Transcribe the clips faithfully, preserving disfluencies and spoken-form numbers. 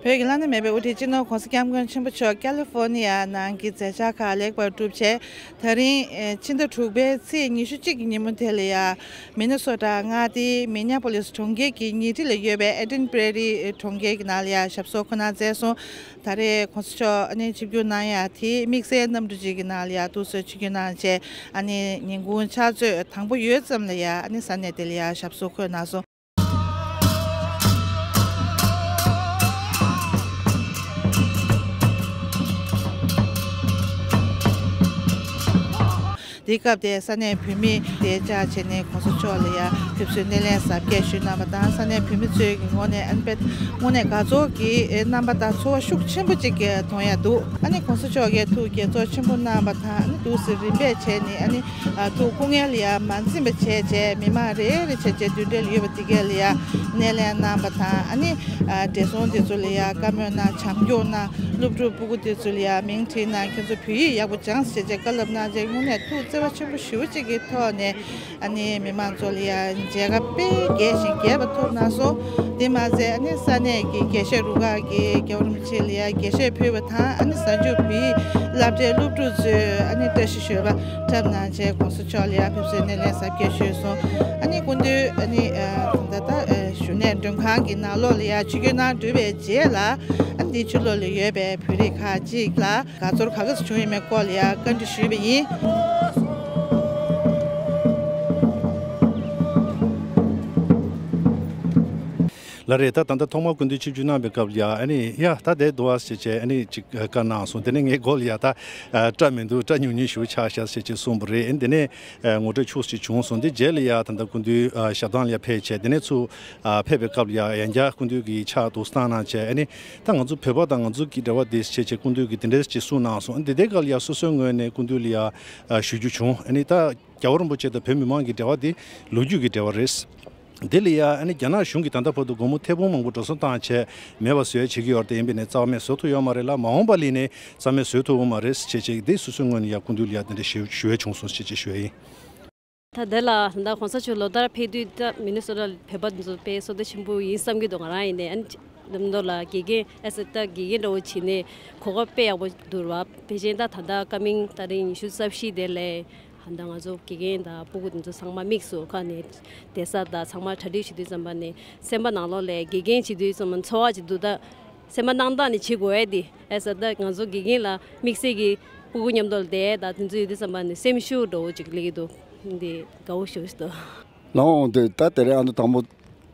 བོད་ཀྱི་བླ་ན་མེད་པའི་དབུ་ཁྲིད་སྤྱི་ནོར་༧གོང་ས་༧སྐྱབས་མགོན་ཆེན་པོ་མཆོག་ཀ་ལི་ཧྥོ་ནི་ཡ་ནང་གི་མཛད་འཆར་ཁག་ལེགས་པར་གྲུབ་བྱས། ད་རིང་ཨེ་ཕྱི་ཟླ་དྲུག་པའི་ཚེས་ཉི་ཤུ་གཅིག་གི་ཉིན་མོ་དེ་ལ་ཡ། མི་ནི་སོ་ཊ་མངའ་སྡེའི་མི་ནེ་པོ་ལིས་གྲོང་ཁྱེར་གྱི་ཉེ་འཁྲིས་ལ་ཡོད་པའི་ཨེ་ཌེན་པེ་རི་གྲོང་ཁྱེར་གྱི་ནང་ལ་ཡ་ཞབས་སོར་འཁོད་གནང་མཛད་སོང་། ད་རེས་༧གོང་ས་མཆོག་ཨ་ནི་ཆིབས་བསྒྱུར་གནང་ཡ་དེ་དམིགས་བསལ་གནམ་གྲུ་གཅིག་གི་ནང་ལ་ཡ་འདུག་སེ་ཆིབས་བསྒྱུར་གནང་བྱས། ཨ་ནི་ཉིན་གུང་ཕྱག་ཚོད་དང་པོ་ཡོལ་ཙམ་ལ་ཡ་ཨ་ནི་ས་གནས་དེ་ལ་ཡ་ཞབས་སོར་འཁོད་གནང་སོང་། དེའི་སྐབས་དེར་ས་གནས་བོད་མི་དེ་བཅར་བྱས་ནས་༧གོང་ས་མཆོག་ལ་ཡང་ཕེབས་བསུའི་སྣེ་ལེན་གཟབ་རྒྱས་ཞུས་གནང་བ་དང་། ས་གནས་བོད་མི་ཚོའི་ངོས་ནས་ཨན་པེ་དངོས་གནས་དགའ་ཚོར་གྱི་རྣམ་པ་དང་ཚོར་བ་ཤུགས་ཆེན་པོ་ཅིག་མཐོང་ཡ་འདུག་ཨ་ནི་༧གོང་ས་མཆོག་གིས་ཐུགས་དགྱེས་ཚོར་ཆེན་པོ་གནང་བ་དང་། ཨ་ནི་འདུག་སེ་རིམ་པས་བྱས་ནས་ཨ་ནི་ཐུགས་སྐུ་ངལ་ལ་ཡང་མ་འཛེམས་པ་བྱས་བྱས། མི་མང་རེ་རེ་བྱས་བྱས་མདུན་གྲལ་ཡོད་པ་དེ་གས་ལ་ཡང་སྣེ་ལེན་གནང་བ་དང་། ཨ་ནི་བགྲེས་སོང་དེ་ཚོ་ལ་ཡང་བཀའ་མོལ་གནང་། བྱམས་སྐྱོང་གནང་། སློབ་ཕྲུག་སྤུ་གུ་དེ་ཚོ་ལ་ཡང་མིང་བྲིས་གནང་། ཁྱོད་ཚོ་བོད་ཡིག་ཡག་པོ་སྦྱངས་ཟེར་བྱས་བཀའ་སློབ་གནང་བྱས། དངོས་གནས་ཐུགས་བརྩེ་བ་ཆེན་པོ་ཞེ་པོ་ཅིག་གི་ཐོག་ནས་ཨ་ནི་མི་མང་ཚོ་ལ་ཡང་མཇལ་ཁ་དཔེ་རྒྱས་ཤིང་རྒྱས་པ་ཐོབ་གནང་སོང་། དེ་མ་ཟད་ཨ་ནི་ས་གནས་ཀྱི་དགེ་བཤེས་རུ་ཁག་གི་རྒྱལ་བ་རིན་པོ་ཆེ་ལ་ཡང་དགེ་བཤེས་ཕུལ་བ་དང་། ཨ་ནི་གཟའ་མཇུག་བོད་ཡིག་སློབ་གྲྭའི་སློབ་ཕྲུག་ཚོས་ཨ་ནི་བཀྲ་ཤིས་ཞོལ་པ་འཁྲབ་གནང་བྱས། ༧གོང་ས་མཆོག་ལ་ཡང་ཕེབས་བསུའི་སྣེ་ལེན་གཟབ་རྒྱས་ཞུས་སོང་། ཨ་ནི་སྐུ་མདུན་ཨ་ནི་ད་ལྟ་བཞུགས་གནས་མགྲོན་ཁང་གི་ནང་ལོགས་ལ་ཡང་ཆིབས་བསྒྱུར་གནང་གྲུབ་པའི་རྗེས་ལ། ཨ་ནི་འདིའི་ཕྱི་ལོགས་ལ་ཡོད་པའི་བོད་རིགས་ཁག་ཅིག་ལ་དགའ་ཚོར་ག་འདྲ་བྱུང་ཡོད་མེད་སྐོར་ལ་ཡང་བཀའ་འདྲི་ཞུས་པ་ཡིན། ལགས་རེད། ད་ད་ལྟ་ཐོག་མར་སྐུ་མདུན་ཆིབས་བསྒྱུར་གནང་བའི་སྐབས་ལ་ཡ། ཨ་ནི་ཡ་ད་བསྡད་འདུག་ཨ་ཟེར་བྱས་ཨ་ནི་ཅིག་བཀའ་གནང་སོང་། དེ་ནས་ངའི་མགོ་ལ་ཡ་ད་སྐྲ་མི་འདུག་སྐྲ་ཉུང་ཉུང་ཞིག་ཆགས་ཤག་ཟེར་བྱས་གསུངས་པ་རེད། ཨ་ནི་དེ་ནས་ངོ་སྤྲོད་ཤུགས་ཆེ་བྱུང་སོང་། དེ་རྗེས་ལ་ཡ་ད་ལྟ་སྐུ་མདུན་ཞབས་ཐང་ལ་ཡ་ཕེབས་བྱས། དེ་ནས་ཚུར་ཕེབས་པའི་སྐབས་ལ་ཡ་ཡང་བསྐྱར་སྐུ་མདུན་གྱི་ཕྱག་འདུག་སེ་གནང་བྱས། ཨ་ནི་ད་ང་ཚོ་བོད་པ་དང་ང་ཚོ་གི་འབྲེལ་བ་དེ་བྱས་བྱས་སྐུ་མདུན་གྱིས་དེ་འདྲ་ཅིག་གསུངས་གནང་སོང་། ཨ་ནི་དེ་དེ་སྐབས་ལ་ཡ་སོ་སོའི་ངོས་ནས་སྐུ་མདུན་ལ་ཡ་ཞུ་རྒྱུ་བྱུང་། ཨ་ནི་ད་རྒྱལ་བ་རིན་པོ་ཆེ་དང་བོད་མི་མང་གི་འབྲེལ་བ་དེ་ལོ་རྒྱུས་ཀྱི་འབྲེལ་བ་རེད། དེ་ལ་ཡ་ཨ་ནི་རྒྱ་ནག་གཞུང་གིས་ད་ལྟ་བར་དུ་སྒོར་མོ་ཐེར་འབུམ་མང་པོ་འགྲོ་སོང་བཏང་བྱས་མེད་པ་བཟོ་ཡ་བྱེད་ཀྱི་ཡོད་རེད། ཡིན་པས་ནས་རྩ་བ་ནས་བཟོ་ཐུབ་ཡོད་མ་རེད་ལ། མ་འོངས་པ་ལ་ནས་རྩ་མེད་བཟོ་ཐུབ་ཡོད་མ་རེད་ཟེར་བྱས་བྱས། དེ་སོ་སོའི་ངོས་ནས་ཡ་སྐུ་མདུན་ལ་ཡ་དེ་འདྲ་ཞུ་ཞུ་ཡ་བྱུང་སོང་ཟེར་བྱས་ཞུ་ཡ་ཡིན། ད་དེ་ལ་ད་ལྟ་གོང་ས་མཆོག་ལོ་ལྟར་ཕེབས་དུས་ད་མི་ནི་སོ་ཊ་བོད་པ་འདི་ཚོ་དཔེ་བསོད་བདེ་ཆེན་པོ་ཡིན་བསམ་གྱི་འདུག་ང་རང་ཡིན་ནའི། ཨ་ནི་ལམ་མདོ་ལ་དགེ་རྒན་ཨེ་ཟེར་ད་དགེ་རྒན་འདྲ་བོ་བྱས་ནས་གོ་སྐབས་དཔེ་ཡག་པོ་འདུག་བ། དེ་བཞིན་ད་ད་ལྟ་བཀའ་མིང་ད་རིང་ཉི་ཤུ་རྩ་བཞི་དེ་ལས། ད་ང་ཚོ་དགེ་རྒན་དང་སྤུ་གུ་དེ་ཚོ་ཚང་མ་དམིགས་སུ་བཀར་ནས་བསྡད་ས་དང་། ཚང་མ་གྲ་སྒྲིག་བྱེད་དུས་ཙམ་པ་ནས་སེམས་པ་ནང་ལོགས་ལ་དགེ་རྒན་བྱེད་དུས་ཙམ་པ་ཚོར་བ་ཅིག་འདུག་ད་སེམས་པ་སྣང་དག་ནས་བྱེད་དགོས་ཡ་དེ། ཨེ་ཟེར་ད་ང་ཚོ་དགེ་རྒན་ལ་དམིགས་བསལ་གྱི་སྤུ་གུ་མཉམ་དུ་བསྡད་ད་དེ་ཚོ་ཡོད་དུས་ཙམ་པ་ནས་སེམས་ཤུགས་འདྲ་བོ་ཅིག་སླེབས་ཀྱི་འདུག་འདི་དགའ་བོ་ཞེ་པོ་ཞིག་འདུག་ལའོ་དེ་ད་དེ་རིང་ཨ་ནི་དང་པོ་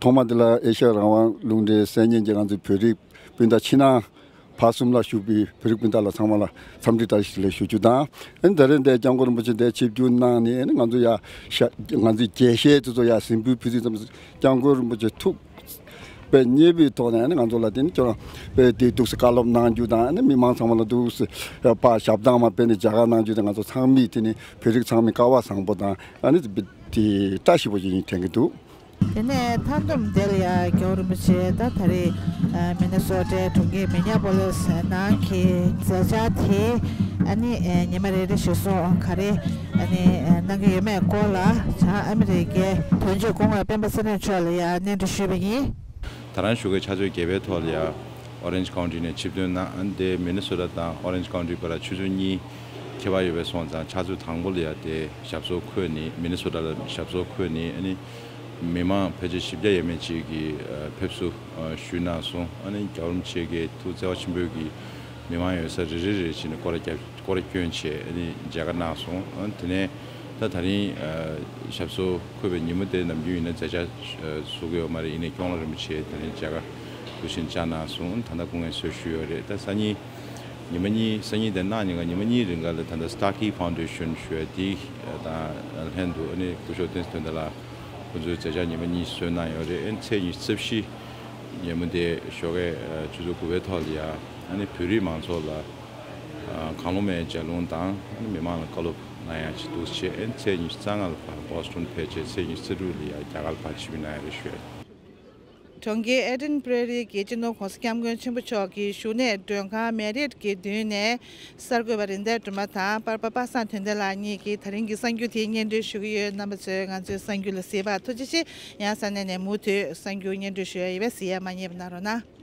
ཐོག་མ་དེ་ལ་ཨེ་ཤ་ཡ་རང་དབང་རླུང་འཕྲིན་གསན་མཁན་གྱི་ང་ཚོའི་བོད་རིགས་སྤུན་ཟླ་ཕྱི་ནང་བར་གསུམ་ལ་བཞུགས་པའི་བོད་རིགས་སྤུན་ཟླ་ལ་ཚང་མ་ལ་འཚམས་འདྲི་བཀྲ་ཤིས་བདེ་ལེགས་ཞུ་རྒྱུ་དང་། ཨ་ནི་ད་རེས་འདིར་སྐྱབས་མགོན་རིན་པོ་ཆེ་འདིར་ཆིབས་བསྒྱུར་གནང་ནས། ཨ་ནི་ང་ཚོ་ཡ་ཤ་ང་ཚོའི་དགེ་བཤེས་དེ་ཚོ་ཡ་གཟིམ་འབུལ་ཕུལ་དུས་ཙམ་སྐྱབས་མགོན་རིན་པོ་ཆེ་ཐུགས་དཔེ་མཉེས་པོའི་ཐོག་ནས་ཨ་ནི་ང་ཚོ་ལ་དེ་ནི་ཁྱོད་རང་དཔེ་དེ་འདུག་སེ་བཀའ་སློབ་གནང་རྒྱུ་དང་། ཨ་ནི་མི་མང་ཚང་མ་ལ་འདུག་སེ་ཕར་ཞབས་ཐང་མ་སྤེལ་ནས་མཇལ་ཁ་གནང་རྒྱུ་དེ་ང་ཚོ་ཚང་མས་དེ་ནི་བོད་རིགས་ཚང་མས་སྐལ་བ་བཟང་པོ་དང་། ཨ་ནི་དེ་བཀྲ་ཤིས་པོ་ཅིག་ཡིན་དྲན་གྱི་འདུག་དེ་ནས་མཐའ་བསྡོམས་དེ་ལ་ཡ་རྒྱལ་བ་རིན་པོ་ཆེ་ད་ད་རེས་མི་ནི་སོ་ཊའི་གྲོང་ཁྱེར་མི་ནེ་པོ་ལིས་ནང་གི་མཛད་འཆར་དེ་ཨ་ནི་ཉི་མ་རེ་རེ་བཞིན་གསུང་ག་རེ་ཨ་ནི་གནང་གི་ཡོད་མེད་སྐོར་ལ་བྱང་ཨ་མི་རི་ཀའི་དོན་གཅོད་སྐུ་ངོ་སྤེན་པ་ཚེ་རིང་མཆོག་ལ་ཡ་སྙན་སྒྲོན་ཞུས་པ་ཡིན། ད་རང་བཞུགས་སའི་ཕྱག་ཚོད་བརྒྱད་པའི་ཐོག་ལ་ཡ་ཨོ་རེན་ཇི་ཀའུན་ཊི་ནས་ཆིབས་ཐོན་གནང་། ཨ་ནི་དེ་མི་ནི་སོ་ཊ་དང་ཨོ་རེན་ཇི་ཀའུན་ཊི་བར་ཆུ་ཚོད་གཉིས་ཁྱད་པར་ཡོད་པ་སོང་ཙང་། ཕྱག་ཚོད་དང་པོ་ལ་ཡ་དེ་ཞབས་སོར་འཁོད་ནས། མི་ནི་སོ་ཊ་ལ་ཞབས་སོར་འཁོད་ནས། ཨ་ནི་མི་མང་ཕལ་ཆེར་བཞི་བརྒྱ་ཡས་མས་ཅིག་གིས་ཕེབས་བསུ་ཞུས་གནང་སོང་། ཨ་ནི་རྒྱལ་བ་རིན་པོ་ཆེ་གི་ཐུགས་བརྩེ་བ་ཆེན་པོས་ཀྱིས་མི་མང་ཡོད་ས་རེ་རེ་རེ་བྱས་ནས་སྐོར་ར་བརྒྱབ། སྐོར་ར་བསྐྱོན་བྱས་ཨ་ནི་མཇལ་ཁ་གནང་སོང་། ཨ་ནི་དེ་ནས་ད་ད་རིང་ཞབས་སོར་འཁོད་པའི་ཉིན་མོ་དེ་ནམ་རྒྱུན་ཡིན་ན་མཛད་འཆར་བཟོ་གི་ཡོད་མ་རེད། ཡིན་ནའི་སྐྱོང་ལ་རིན་པོ་ཆེ་དེ་རིང་མཇལ་ཁ་འདུག་སེ་བཅར་གནང་སོང་། ད་ལྟ་སྐུ་ངལ་གསོ་ཞུས་ཡོད་རེད། ད་སང་ཉིན་ཉི་མ་གཉིས། སང་ཉིན་དེ་གནངས་ཉིན་ག་ཉི་མ་གཉིས་རིང་ག་ལ་ད་ལྟ་སི་ཊར་ཀི་ཕའུན་ཌེ་ཤན་ཞུ་ཡ་དེ་དང་ལྷན་དུ། ཨ་ནི་སྐུ་ཞབས་བསྟན་འཛིན་དོན་ལྡན་ལགས་ཁོང་ཚོའི་མཛད་འཆར་ཉི་མ་གཉིས་བཟོས་གནང་ཡོད་རེད། ཨ་ནི་ཚེས་ཉི་ཤུ་རྩ་བཞི་ཉིན་མོ་དེ་ཞོགས་ཀས་ཆུ་ཚོད་དགུ་པའི་ཐོག་ལ་ཡ་ཨ་ནི་བོད་རིགས་མང་ཚོགས་ལ་གང་བློ་མའི་ལྗགས་ལུང་དང་། ཨ་ནི་མི་མང་ལ་བཀའ་སློབ་གནང་ཡ་ཅིག་འདུག་སེ་བྱས། ཨ་ནི་ཚེས་ཉི་ཤུ་རྩ་ལྔ་ལ་ཕར་བྷོ་སི་ཊོན་ཕེབས་བྱས། ཚེས་ཉི་ཤུ་རྩ་དྲུག་ལ་ཡ་རྒྱ་གར་ལ་ཕར་ཆིབས་བསྒྱུར་གནང་ཡ་རེད་ཞུ་ཡ། གྲོང་ཁྱེར་ཨེ་ཌེན་པེ་རི་གི་སྤྱི་ནོར་༧གོང་ས་༧སྐྱབས་མགོན་ཆེན་པོ་མཆོག་གི་བཞུགས་གནས་མགྲོན་ཁང་མེ་རིཊ་གྱི་མདུན་ནས་གསར་འགོད་པ་རིག་ལྡན་སྒྲོལ་མ་དང་པར་པ་པ་སངས་དོན་ལྡན་ལགས་གཉིས་ཀྱིས་ད་རིང་གི་གསར་འགྱུར་དེ་སྙན་སྒྲོན་ཞུ་གི་ཡོད། རྣམ་པ་ཚོས་ང་ཚོའི་གསར་འགྱུར་ལ་གཟིགས་པར་ཐུགས་རྗེ་ཆེ། ཡང་ས་གནས་ནས་མུ་མཐུད་གསར་འགྱུར་སྙན་སྒྲོན་ཞུ་ཡ་ཡོད་པས་གཟིགས་ཡ་མ་བསྙེལ་བ་གནང་རོགས་གནང་།